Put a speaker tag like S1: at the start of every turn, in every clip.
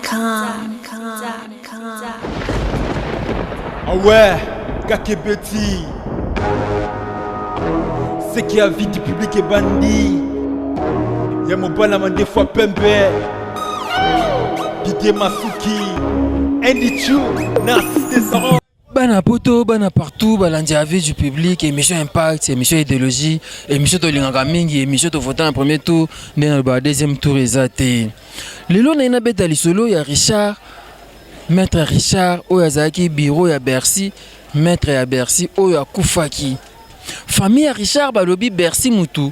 S1: Com.
S2: Ah ouais, Kakebeti. Ce qui a vie du public est bandit. Ya mobala mandefu ya pembe. Didier Masuki. Andy Chu. Narcisse Desarans.
S3: Bana poto, bana partout, balandi ya vie du public, émission impact, émission idéologie, émission tolingaka mingi, émission tovota na premier tour, nde nalobaka deuxième tour eza te. Lelo naye nabeta lisolo ya Richard, maître Richard oyo azalaki bureau ya Bercy, maître ya Bercy oyo akufaki. Famille ya Richard balobi Bercy mutu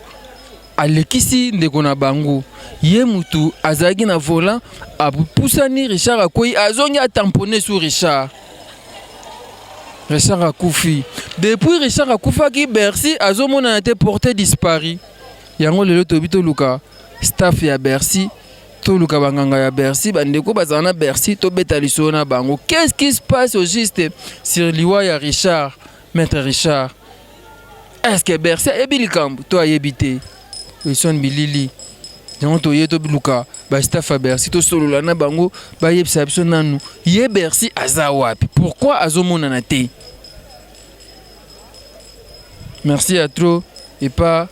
S3: alekisi ndeko na bango, ye mutu azalaki na volant, apusani Richard akwei, azongi atamponne sur Richard. Richard akufi. Depuis Richard akufaki, Bercy azomonana te, porté disparu. Yango lelo toyebi toluka staff ya Bercy, toluka banganga ya Bercy, bandeko bazala na Bercy, tobeta lisolo na bango. Qu'est-ce qui se passe au juste sur liwa ya Richard, maître Richard? Est-ce que Bercy ayebi likambo to ayebi te? Wilson Bilili. Yango toye toluka ba staff ya Bercy, tosolola na bango, bayebisa biso nanu ye Bercy aza wapi, pourquoi azomonana te. Merci à trop et pas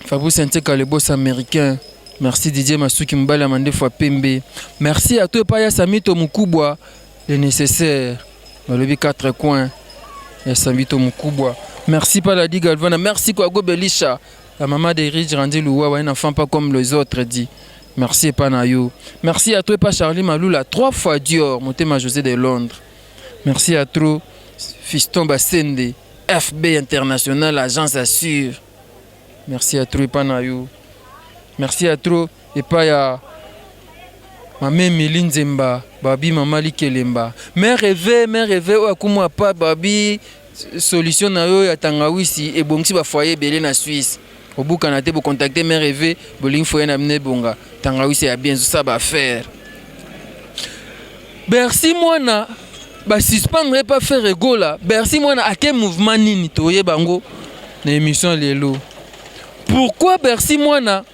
S3: Fabrice Nteka le boss américain. Merci Didier Masuki mobali ya mandefu ya pembe. Merci à toi epai ya Samito Mukubwa le nécessaire. Balobi quatre coins ya Samito Mukubwa. Merci Paladi Galvana. Merci Kwago Belisha. La maman de Rich Randy Louwa, un enfant pas comme les autres dit. Merci Panayo. Merci à toi pas Charlie Maloula, 3 fois Dior, Motema José de Londres. Merci à trop Fiston Bassende, FB International, agence assure. Merci à trop Panayo. Merci à trop et pas ya Mame Emily Nzemba, Babi Mama Likelemba. Mère rêvé, mère rêvé, oyo akumwa pa Babi solution na yo ya tangawisi ebongisi ba foyer ebele na Suisse. Obukana te bo contacter mère rêvé, bolingi foyer na bino ebonga. Tangawisi ya bien, ça ba faire. Bercy mwana ba suspendre pas faire egola. Bercy mwana ake mouvement nini toyeba bango na émission lelo. Pourquoi Bercy mwana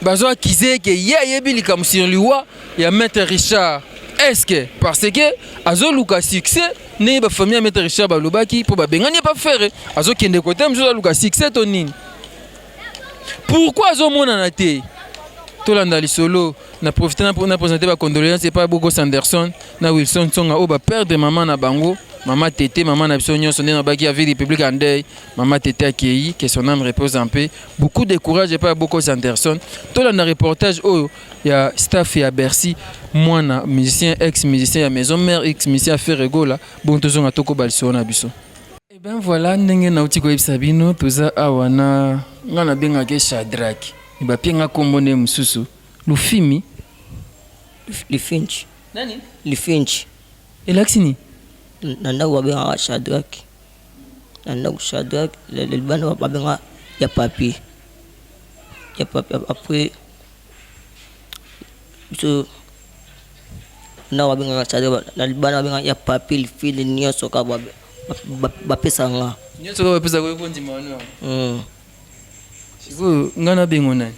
S3: bazo accuser que ye ayebi likambo sur liwa ya maître Richard? Est-ce que parce que azoluka succès ndenge ba famille ya maître Richard balobaki po babengani ye pa faire, azokende côté mosusu aluka succès to nini? Pourquoi azomonana te? Tolanda lisolo na profiter na présenter ba condoléances epai Boko Sanderson na Wilson Tsonga oyo ba perdre mama na bango, mama Tete, mama na biso nyonso nde nabaki ya vie République en deuil. Mama Tete akei, que son âme repose en paix. Beaucoup de courage epai Boko Sanderson. Tolanda reportage oyo ya staff ya Bercy mwana musicien, ex musicien ya Maison Mère, ex musicien ya Ferre Gola. Bon, tozonga tokoba lisolo na biso. Eh ben voilà, ndenge nauti koyebisa bino, toza awa na nga nabengaki Shadrack. Bapie nga kombo nde mosusu Lufimi.
S4: Lifinch.
S3: Nani?
S4: Lifinch.
S3: Elakisi nini?
S4: Na ndako babengaka Shadrack. Na ndako Shadrack, libanda babengaka ya papier. Ya papier après biso ndako babengaka Shadrack, na libanda babengaka ya papier Lifini nyonso kaka bapesaka nga.
S3: Nyonso kaka bapesaka yo kondima wana. Sikoyo nga nabengo nani?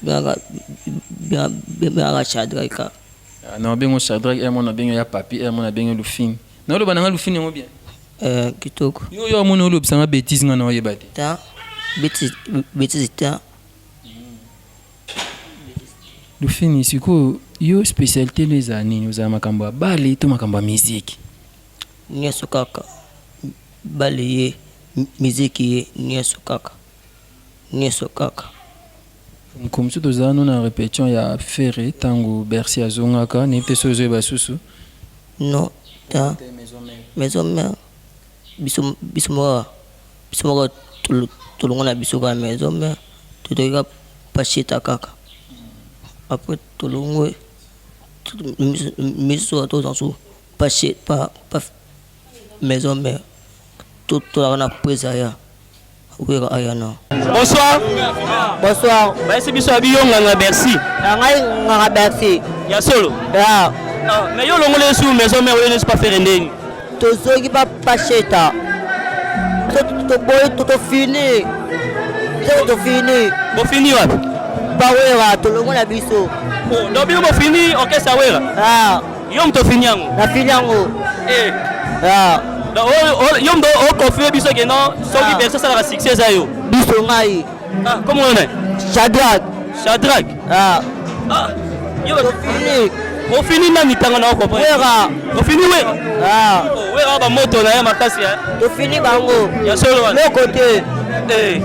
S4: Bengaka Shadrack kaka.
S3: Ah, non, bengo Shadrack, eh, mona bengo ya papi, eh, mona bengo Lufini. Na oloba nanga Lufini yango bien.
S4: Kitoko.
S3: Yo yo mona olobisa nga bêtise nga na oyeba te.
S4: Ta bêtise, bêtise ta.
S3: Lufini sikoyo yo spécialité no ezala nini? Ozala makambo ya bale to makambo ya musique?
S4: Nyonso kaka. Bale ye, musique ye, nyonso kaka. Nyonso kaka.
S3: Comme ça tozala no na répétition ya Ferre tango Bercy azongaka, nayebi te soki ozoyeba susu.
S4: Non, ta maison mère biso biso moko biso moko tolongo na biso kaka maison mère, totoki kaka pacheta kaka. Après tolongo miso tozwa so pache pa pa maison mère tolaka na presa ya wera ayana.
S5: Bonsoir.
S6: Bonsoir.
S5: Bayesi biso abi yo nganga Bercy.
S6: Na ngai nganga Bercy.
S5: Ya solo.
S6: Ya.
S5: Ah, mais yo longole su maison mère oyo n'est pas faire ndeni.
S6: Tozoki ba pacheta. To boy to to fini. To to fini.
S5: Bo fini wapi?
S6: Bawera tolongo na biso.
S5: Oh, donc bino bofini orchestre ya Wera?
S6: Ah.
S5: Yo moto ofini yango?
S6: Nafini yango.
S5: Eh.
S6: Ah.
S5: Donc yo moto oconfirme biso ke non, soki Bercy asalaka succès eza yo.
S6: Biso ngai.
S5: Ah, comment on est?
S6: Shadrach.
S5: Shadrach.
S6: Ah.
S5: Ah. Yo
S6: ofini.
S5: Ofini nani tanga na comprendre?
S6: Wera.
S5: Ofini Wera.
S6: Ah.
S5: Oh, Wera ba moto na ye makasi hein.
S6: Tofini bango.
S5: Ya solo wana.
S6: Loko te.
S5: Eh.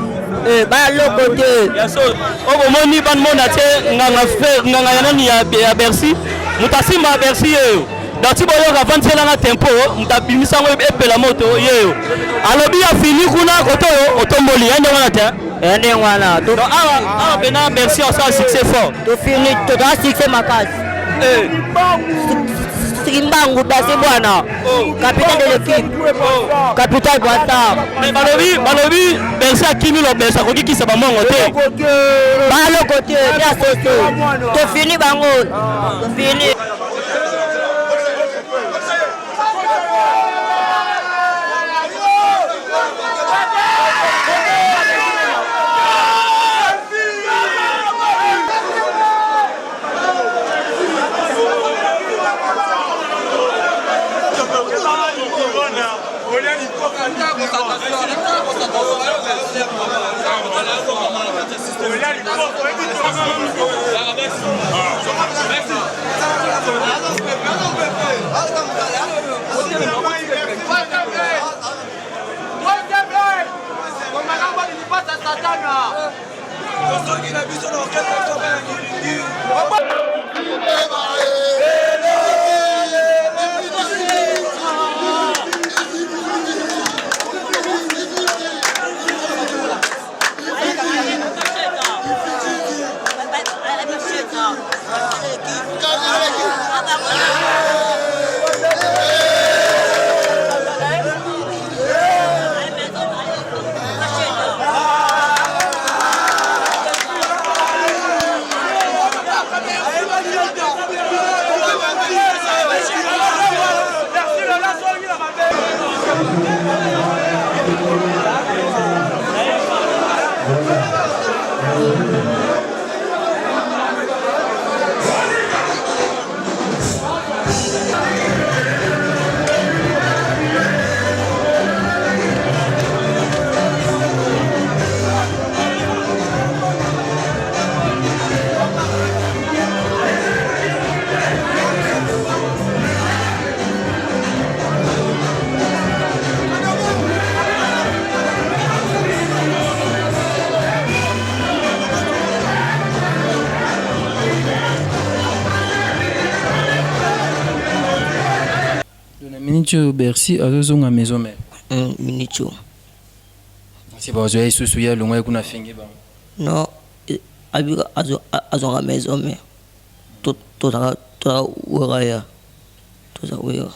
S6: Eh, ba loko te.
S5: Ya solo. Okomoni ban mona te nganga fer nganga ya nani ya ya Bercy. Moto asimba Bercy yeyo. Donc ti boyoka vandiselanga tempo moto abimisa yango epela moto yeyo. Alobi afini kuna kote oyo otomboli ya ndenge wana te.
S6: Ya ndenge wana.
S5: Donc awa awa pena Bercy asala succès fort.
S6: Tofini tozala succès makasi.
S5: Eh.
S6: Kimbangu Bercy bwana. Capitaine de l'équipe. Capitaine Bwata.
S5: Mais balobi balobi Bercy akimi lo Bercy akoki kisa bamongo te.
S6: Baloko te ya soso. Tofini bango. Tofini.
S3: Na minute oyo Bercy azozonga maison mère.
S4: Minute oyo.
S3: Asi bazwa ye susu ye alongwa ye kuna afingi bango.
S4: Non, abika azwaka maison mère. Tozalaka wera ya. Toza wera.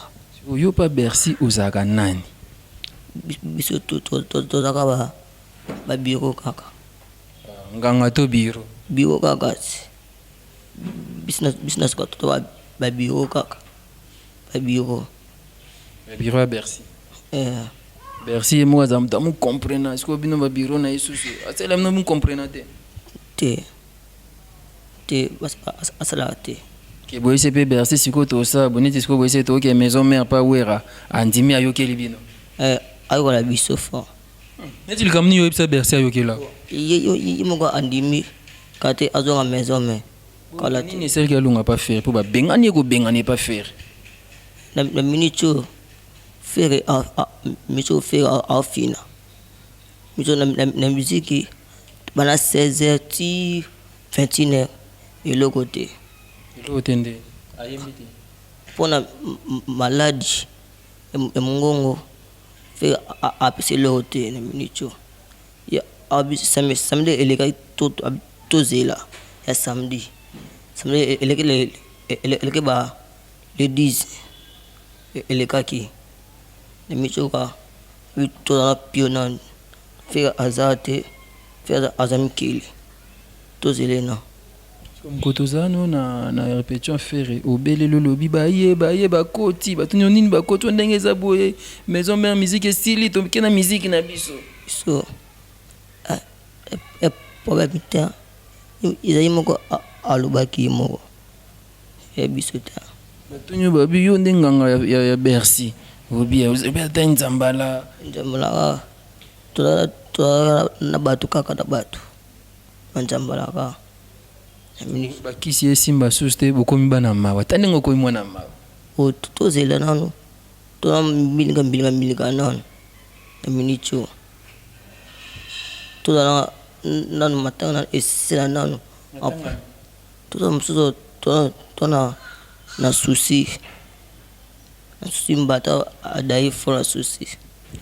S3: Yo pa Bercy ozalaka nani?
S4: Biso tozalaka ba bureau kaka.
S3: Nganga to bureau?
S4: Bureau kaka. Biso na suka to ba bureau kaka. Ba bureau.
S3: Ba bureau ya Bercy.
S4: Eh.
S3: Bercy ye moko aza moto amukomprena sikoyo bino ba bureau na ye susu asala bino mukomprena te.
S4: Te. Te asalaka te.
S3: Ke boyese mpe Bercy sikoyo tosala boneti sikoyo boyese toke maison mère pa Wera andimi ayokeli bino.
S4: Eh, ayokola biso fort.
S3: Neti likambo nini oyebisa Bercy ayokela?
S4: Ye moko andimi kate azonga maison mère. Kala te.
S3: Nini esalaki alonga pa Ferre mpo babengani ye kobengana ye pa Ferre?
S4: Na minute oyo Ferre minute oyo Ferre aofina. Minute oyo na musique banda 16h ti 21h eloko te.
S3: Eloko te nde ayembi te.
S4: Mpona maladi ya mongongo Ferre apesi eloko te na minute oyo. Samedi elekaki tozela ya samedi. Samedi eleki ba le 10 elekaki. Na minute oyo kaka tozala pio nanu. Ferre aza te, Ferre aza mikili. Tozela ye nanu.
S3: Mokolo tozala no na, na répétition Ferre obeleli olobi baye baye bakoti batuni yo nini bakoti oyo ndenge eza boye maison mère musique esili toke na musique na biso.
S4: Biso problème te. Ezali moko alobaki ye moko ya biso te.
S3: Batuni yo babi yo nde nganga ya Bercy obi ata nzambala.
S4: Nzambala kaka tozalaka na bato kaka na bato na nzambala kaka.
S3: Bakisi esimba susu te bokomi bana mawa ata ndenge okomi mwana mawa.
S4: Tozela nanu toza mbilinga mbilinga mbilinga nanu na minute oyo tozala nanu matanga nanu esila nanu toza mosusu toza na souci na souci mbata adaye fort na souci.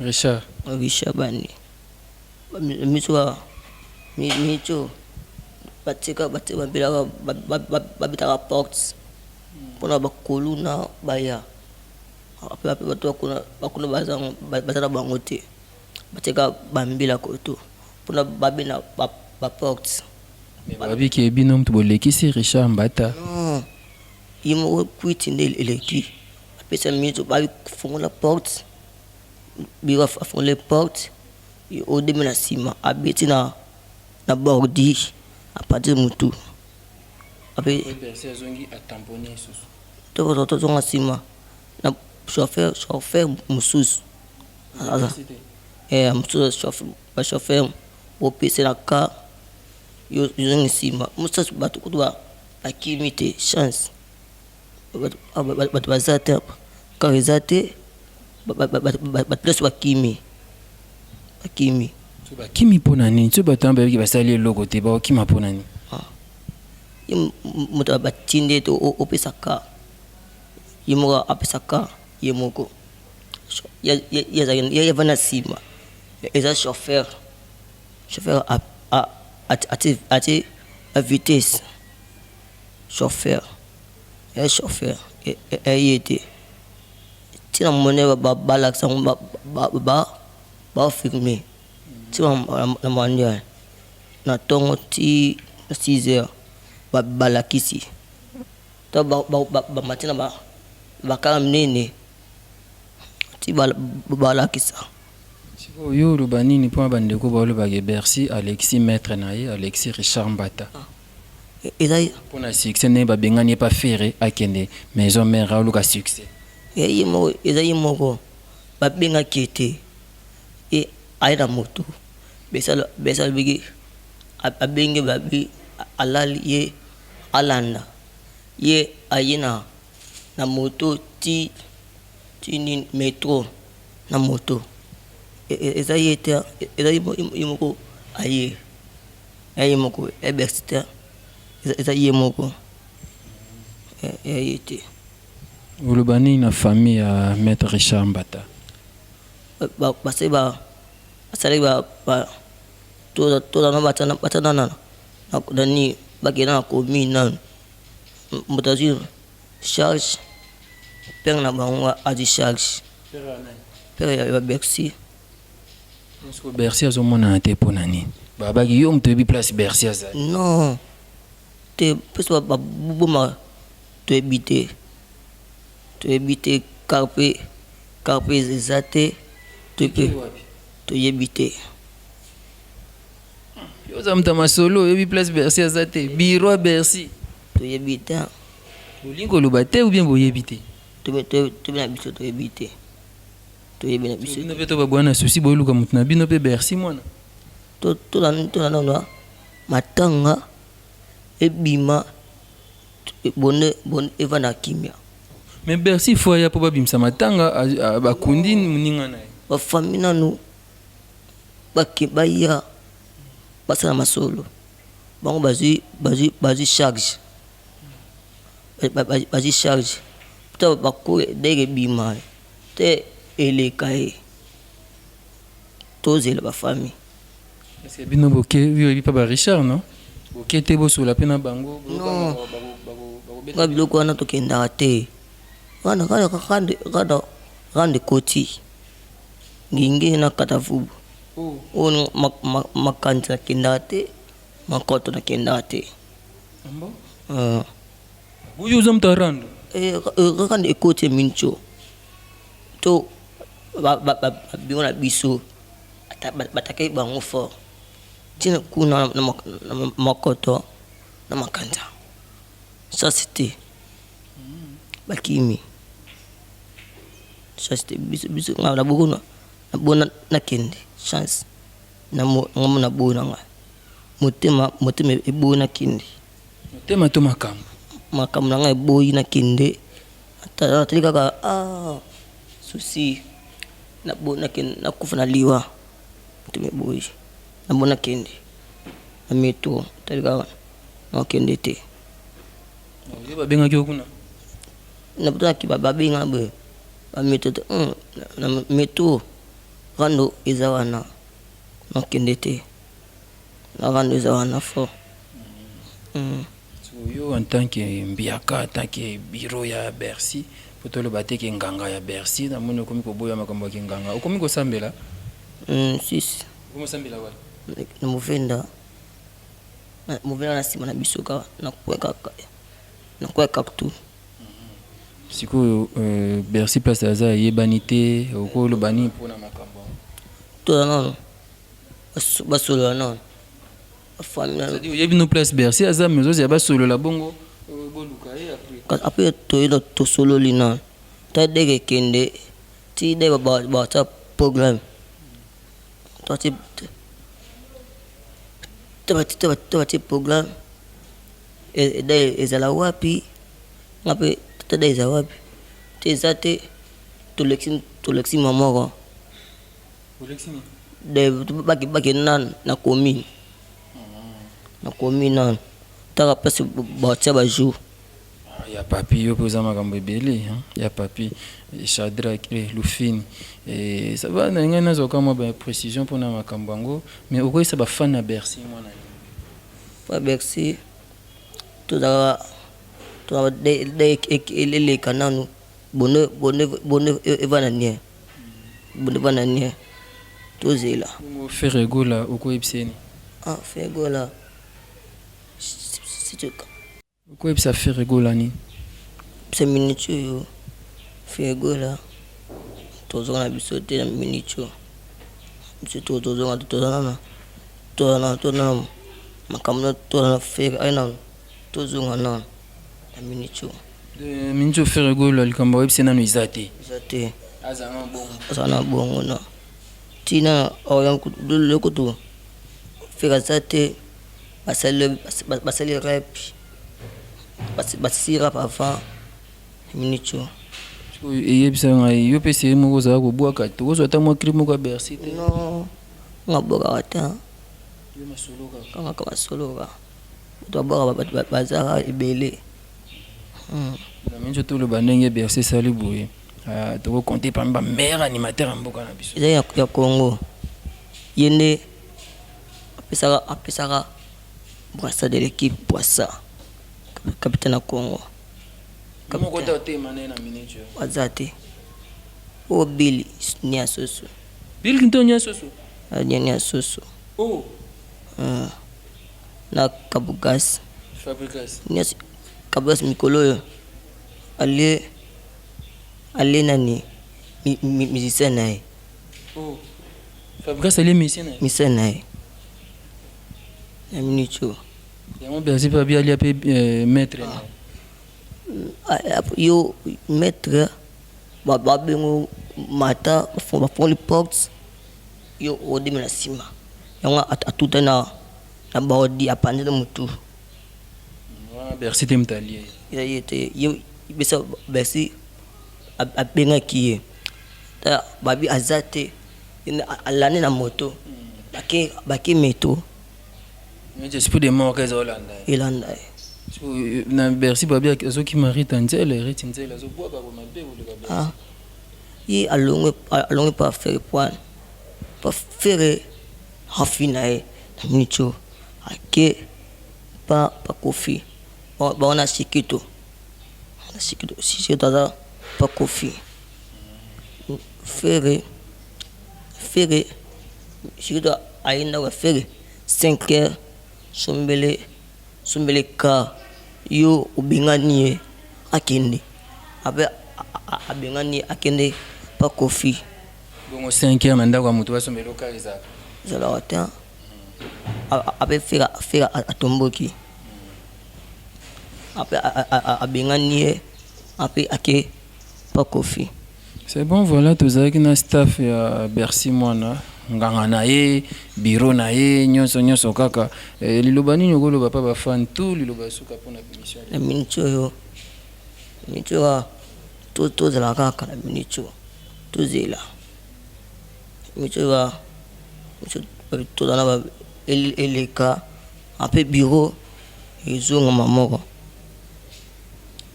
S3: Richard.
S4: Richard bani miso kaka micho batika babelaka babetaka porte mpona bakuluna baya bato bakuna baza na bango te batika bambila koto mpona babena baporte.
S3: Babi ke bino mutu bolekisi Richard Mbata.
S4: Non, ye moko kwiti nde eleki apesa miso bafungola porte biro afungoli porte odemi na nsima abeti na na bordi apanzi motu tozonga nsima na chauffeur chauffeur mosusu mosusu bachauffeur bopese na car yo ozongi nsima mosusu bato kutu bakimi te chance bato baza te car eza te bato nyonso bakimi bakimi.
S3: So bakimi mpo na nini? So bato wana bayebiki basali eloko te, bakokima mpo na nini?
S4: Ye moto batindi ete opesa car ye moko apesa car ye moko ye avandi na nsima eza chauffeur chauffeur atie vitesse chauffeur ya chauffeur eye te ntina mone balakisa yango bafilme ti na mondial na ntongo ti 6 heures balakisi to bamati na bakala minene ti balakisa.
S3: Sikoyo yo oloba nini mpona bandeko baolobaka Bercy alekisi maître na ye alekisi Richard Mbata
S4: eza
S3: mpona succès ndenge babengani ye pa Ferre akende maison mère aoluka succès.
S4: Ye moko eza ye moko babengaki ye te ye aye na moto besa alobiki abenge babi alali ye alanda ye aye na na moto ti ti nini metro na moto eza ye te eza ye moko aye ye moko Bercy te eza ye moko ye te.
S3: Oloba nini na famille ya maître Richard Mbata?
S4: Basali basalaki tozana batana nani bakenda na commune nanu moto azwi charge père na bango azwi charge père ya Bercy.
S3: Bercy azomonana te mpo na nini? Babaki yo moto oyebi place Bercy azali.
S4: Non te mpe baboma toyebi te toyebi te car mpe car mpe eza te toyebi te.
S3: Yo oza moto ya masolo oyebi place Bercy aza te biro ya Bercy
S4: toyebi te.
S3: Bolingi koloba te ou bien boyebi te?
S4: Toyebi na biso toyebi te toyebi na biso.
S3: Bino mpe to babwana na susi boyoluka moto na bino mpe Bercy mwana.
S4: Tolanda nano matanga ebima bonde bonde evanda kimia.
S3: Mais Bercy fo aya mpo babimisa matanga bakundi moninga na ye.
S4: Bafami nanu baya basala masolo bango bazwi bazwi bazwi charge bazwi charge to bakoya deke ebima te eleka ye tozela bafami.
S3: Est-ce que bino boke yo oyebi mpa ba Richard non? Boke te bosola mpe na bango.
S4: Non nga biloko wana tokendaka te wana rande ekoti ngingi na katavubu oyo makanisi nakendaka te makoto nakendaka te.
S3: Oyo oza moto ya rando.
S4: Rande ekoti mincho to babingo na biso batakaki bango fort ntina kuna na makoto. Na makanza. Chance te. Bakimi. Chance te biso biso nga na boko na bona nakende chance na mo nga mo na boyi na nga. Motema motema eboyi nakende.
S3: Motema to makambo?
S4: Makambo na nga eboyi nakende. Ata natali kaka ah souci na boyi nakende nakufa na liwa. Motema eboyi na boyi nakende na metro natali kaka nakende te.
S3: Yo babengaki yo kuna?
S4: Na butu babenga boye ba metro te na metro rando eza wana nakende te na rando eza wana fort.
S3: Yo en tant que mbiaka, en tant que bureau ya Bercy, po toloba te ke nganga ya Bercy, namoni okomi koboya makambo ya kinganga. Okomi kosambela?
S4: Si si.
S3: Okomi kosambela wapi?
S4: Na Movenda. Movenda na sima na biso kaka na coin kaka na coin Cactus.
S3: Sikoyo Bercy place aza eyebani te, okoloba nini pona makambo yango?
S4: Toza nanu basolola nanu ba famille nanu.
S3: C'est-à-dire oyebi no place Bercy aza mais ozozela basolola bongo boluka ye après.
S4: Après toye tosololi nanu ta deke ekende ti de batia programme to batie programme ezala wapi nga pe tata eza wapi te eza te tolekisi tolekisi ma moko bakende nanu na commune na commune nanu taka place batia ba jour.
S3: Ya papy yo pe oza makambo ebele hein ya papy Shadrack eh lufini eh ça va na ngai nazwa ka mwa ba precision pona makambo yango mais okoyesa ba fan ya Bercy mwa na nini?
S4: Ba Bercy tozalaka eleka nanu bono bono evanda nie bono evanda nie tozela.
S3: Bongo Ferre Gola okoyebisa ye nini?
S4: Ah Ferre Gola
S3: Okoyebisa Ferre Gola nini?
S4: Biso minute oyo Ferre Gola tozonga na biso te na minute oyo biso tozonga te toza nanu toza nanu makambo nanu toza na Ferre aye nanu tozonga nanu na minute oyo.
S3: Minute oyo Ferre Gola likambo oyebisi ye nanu eza te.
S4: Eza te.
S3: Azala nanu bongo.
S4: Azala nanu bongo na ti na lelo kutu Ferre aza te. Basali basali rep basisi rap avant minute oyo.
S3: Sikoyo eyebisa ngai yo pe serie moko ozalaka kobwaka tokozwa ata mwa clip moko ya Bercy te?
S4: Non nga bwakaka te.
S3: Yo masolo kaka.
S4: Nga kaka masolo kaka. Batu babwakaka baza kaka ebele.
S3: Na minute oyo toloba ndenge Bercy esali boye toko compter parmi ba meilleurs animateurs ya mboka na biso.
S4: Eza ya Congo ye nde Apesaka apesaka brassard de l'equipe brassard capitaine ya Congo.
S3: Moko te otema naye na minute oyo.
S4: Aza te. Oyo Bill nia soso.
S3: Bill Clinton nia soso?
S4: Nia soso.
S3: Oh.
S4: Na Kabugas.
S3: Fabrigas.
S4: Nia Kabugas mikolo oyo alie alie nani musicien na ye.
S3: Oh. Fabrigas alie musicien na ye?
S4: Musicien na ye. Na minute oyo.
S3: Yango Bercy pe abi alia pe maitre na
S4: ye. Yo maitre ba bengo mata ba fongoli porte yo odimi na sima. Yango atutani na ba ordi apanzi na mutu.
S3: Wana Bercy te mutu alie ye.
S4: Eza ye te. Ye Bercy abengaki ye. Babi aza te alandi na moto bake metro.
S3: Neti esprit de mort eza olanda
S4: ye. Elanda ye.
S3: Na Bercy babi azokima Rita Nzele, Rita Nzele azobwaka ko mabe koleka Bercy.
S4: Ah ye alongwe alongwe pa Ferre poana pa Ferre afi na ye na minute oyo ake pa pa Koffi bango na Shikito na Shikito Shikito aza pa Koffi. Ferre ferre soki aye ndako ya ferre 5 heures sombele sombele car yo obengani ye akende apres abengani ye akende pa koffi.
S3: Bongo 5 heures na ndako ya mutu basombela yo car ezalaka?
S4: Ezalaka te apres ferre atomboki. Après abengani ye, après ake pa Kofi.
S3: C'est bon, voilà, tozalaki na staff ya Bercy Mwana, nganga na ye, bureau na ye, nyonso nyonso kaka. Eh, liloba nini okoloba pa bafan tout, liloba ya suka mpona émission?
S4: Na minute oyo, minute oyo tozala kaka na minute oyo, tozela minute oyo, tozala na eleka, ape bureau ezongama moko.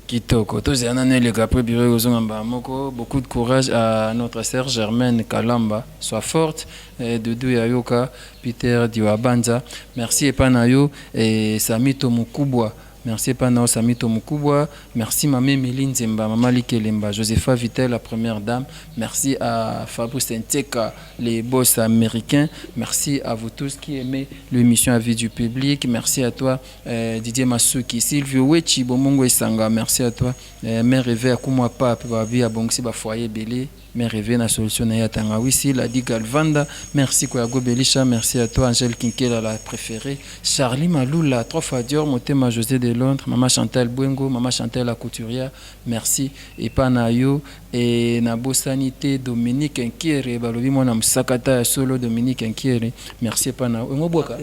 S3: Kitoko, tozela nano eleka, après bureau ekozonga mbala moko. Beaucoup de courage à notre sœur Germaine Kalamba, sois forte. Eh, Doudou Yayoka, Peter Diwabanza, merci epa na yo. Eh, Samito Mukubwa, merci epa na yo Samito Mukubwa. Merci mama Emilie Nzemba, mama Likelemba, Josepha Vitel, la première dame. Merci à Fabrice Nteka, les boss américains. Merci à vous tous qui aimez l'émission Avis du public. Merci à toi Didier Masuki, Silvio Wechi, Bomongo Esanga, merci à toi. Mère Rêvé Akumwa Pape, Babi Abongsi ba foyer belé. Mère Rêvé na solution na ya Tangawisi, Ladi Galvanda, merci Koyago Belisha, merci à toi Angèle Kinkela la préférée, Charlie Malula, trois fois Dior, Motema José de Londres, Maman Chantal Bwengo, Maman Chantal la couturière, merci. Et Panayo et na bosanité Dominique Nkiere, balobi mwana musakata ya solo Dominique Nkiere, merci Pana. Ngo bwaka.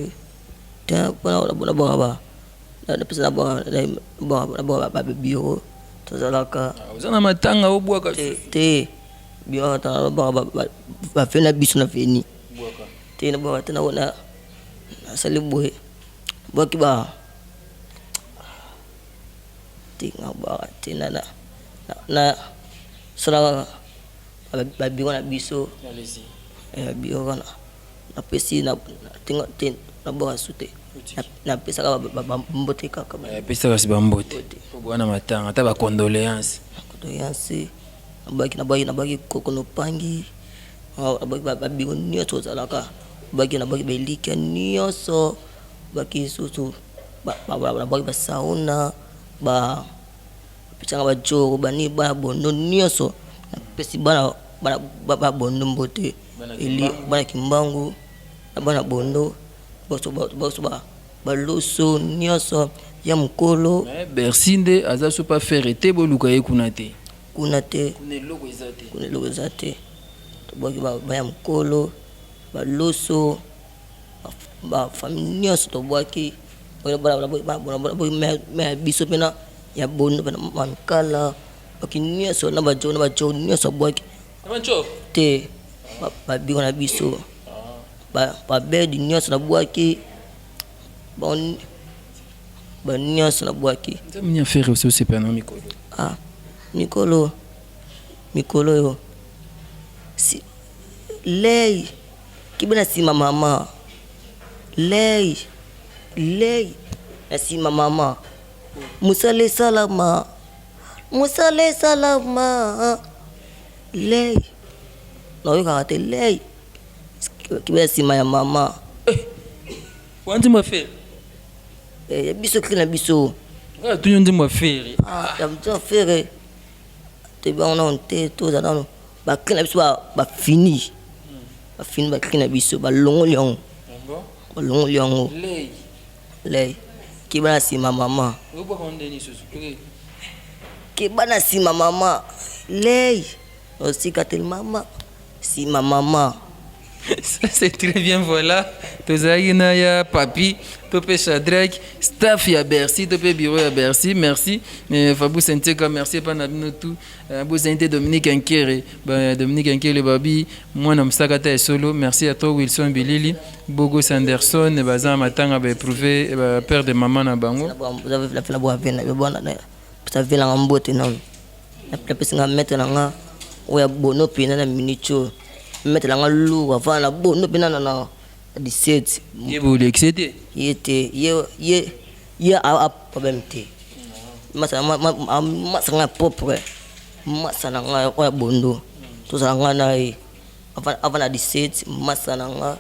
S4: Tiens, pona na bwaka ba na pesa na bwaka na bwaka ba bureau tozalaka.
S3: Oza na matanga obwaka?
S4: Te, bureau na bwaka ba fe na biso na veni. Te, na bwaka te, na nasali boye. Bwaki ba te, nga bwaka te, na na salaka ba bureau na biso. Bureau wana napesi na te, nabwaka su te, napesaka bambote kaka.
S3: Pesaka si bambote po bwana matanga, ata bacondoléance.
S4: Condoléance, nabwaki nabwaki nabwaki kokono pangi, nabwaki babiro nyonso ozalaka, nabwaki nabwaki belika nyonso, nabwaki susu nabwaki basauna, bapesanga bajoro bani bana bondo nyonso, napesi bana bana bondo mbote, bana Kimbangu na bana bondo boso, baloso nyonso ya mokolo.
S3: Bercy nde aza so pa faire te, boluka ye kuna te.
S4: Kuna te.
S3: Kuna eloko eza te.
S4: Kuna eloko eza te. Tobwaki baya mokolo, baloso, bafamille nyonso tobwaki me biso mpena ya bondo mpena mankala baki nyonso na bajo na bajo nyonso abwaki te, babiko na biso, babedi nyonso nabwaki, banyonso nabwaki.
S3: Nzambe affaire osi osepela na mikolo?
S4: Ah, mikolo, mikolo oyo si lei kibe na nsima mama, lei lei na nsima mama, mosala esalama, mosala esalama, lei naoyokaka te, lei kibe na nsima ya mama.
S3: Wana nzembo affaire?
S4: Ya biso, cri na biso.
S3: Tuni nzembo affaire.
S4: Ya biso affaire toyebi nano te, toza nano bacri na biso bafini, bafini bacri na biso, balongoli yango, balongoli yango. Lei keba na nsima mama, keba na nsima mama, lei osika te mama, nsima mama.
S3: Ça c'est très bien, voilà. Tozalaki na ya Papi to mpe Shadrack, staff ya Bercy to mpe bureau ya Bercy. Merci Fabrice Nteka, merci epa na bino tout. Bozali te Dominique Nkere, Dominique Nkere babi mwana mosaka ta esolo. Merci à toi Wilson Bilili, Bogos Anderson, baza na matanga, baéprouve bapère de mama na bango.
S4: Velanga mbote nano, napesinga maître na nga oyo ya bono mpena na minute oyo, maître na nga lourd avant na bono mpena na 17.
S3: Ye bolekise te?
S4: Ye te, ye ye ye a problème te, masa nga propre, masa na nga oyo ya bondo, tozala nga na ye avant na 17, masa na nga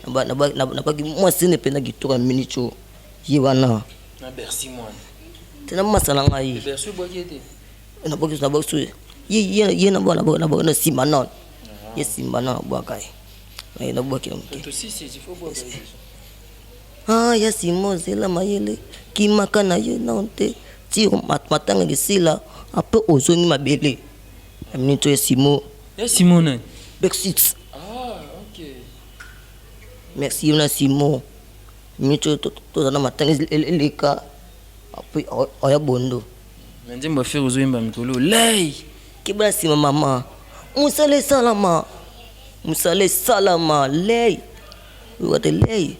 S4: nabaki mwasi ne mpena kitoko ya minute oyo, ye wana.
S3: Na Bercy mwana?
S4: Te, na masa na ngai.
S3: Bercy obwaki ye te?
S4: Nabwaki, nabwaki ye, ye ye nabwaki na nsima nano, ye nsima nano nabwaka ye, nabwaki na moke. Ah, ya simo, zela mayele kimaka na ye nano te. Ti matanga esila, apres ozongi mabele na minute oyo. Simo.
S3: Ya Simo nani?
S4: Brexit.
S3: Ah, ok.
S4: Merci yo na Simo. Minute oyo toza na matanga, eleka, apres oya bondo.
S3: Na nzembo ya Ferre ozoyemba mikolo lei.
S4: Keba na nsima mama, mosala esalama, mosala esalama lei, oyoka te lei,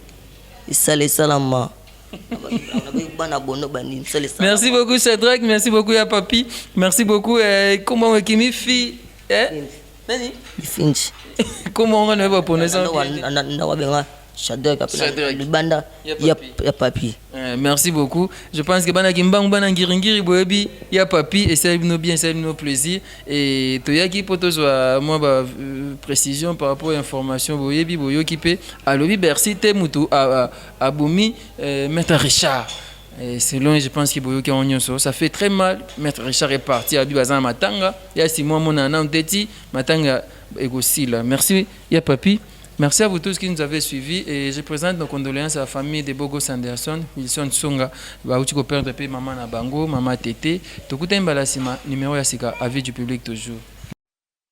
S4: esala esalama bana bondo bandi mosala esalama.
S3: Merci beaucoup Shadrach, merci beaucoup ya Papi, merci beaucoup. Comment Kimi fi, eh? Nani?
S4: Finchi.
S3: Comment on va prononcer ça?
S4: Ndako abenga Shadrach.
S3: Shadrach.
S4: Libanda.
S3: Ya
S4: ya
S3: Papi.
S4: Ya Papi.
S3: Merci beaucoup. Je pense que bana Kimbangu, bana Ngiringiri boyebi ya Papi et bino bien, c'est bino plaisir et toyaki po tozwa moi ba précision par rapport à information boyebi boyoki pe alobi Bercy te mutu abomi maître Richard. Et selon, je pense que boyoki yango nyonso, ça fait très mal. Maître Richard est parti, abi baza na matanga ya Simon monana nteti matanga ekosila. Merci ya Papi. Merci à vous tous qui nous avez suivis et je présente nos condoléances à la famille de Bogos Anderson, Wilson Songa, bauti ko perdre pe maman na bango, mama Tete. Tokuta mbala sima, numéro ya sika, avis du public toujours.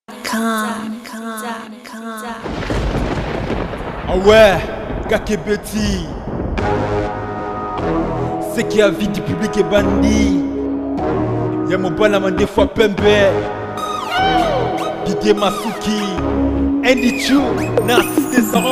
S1: Com, com, com.
S2: Ah ouais, Kakebeti. Ce qui avis du public ebandi. Ya mobala mandefu pembe. Didier Masuki. Andy Chu. Na assisté.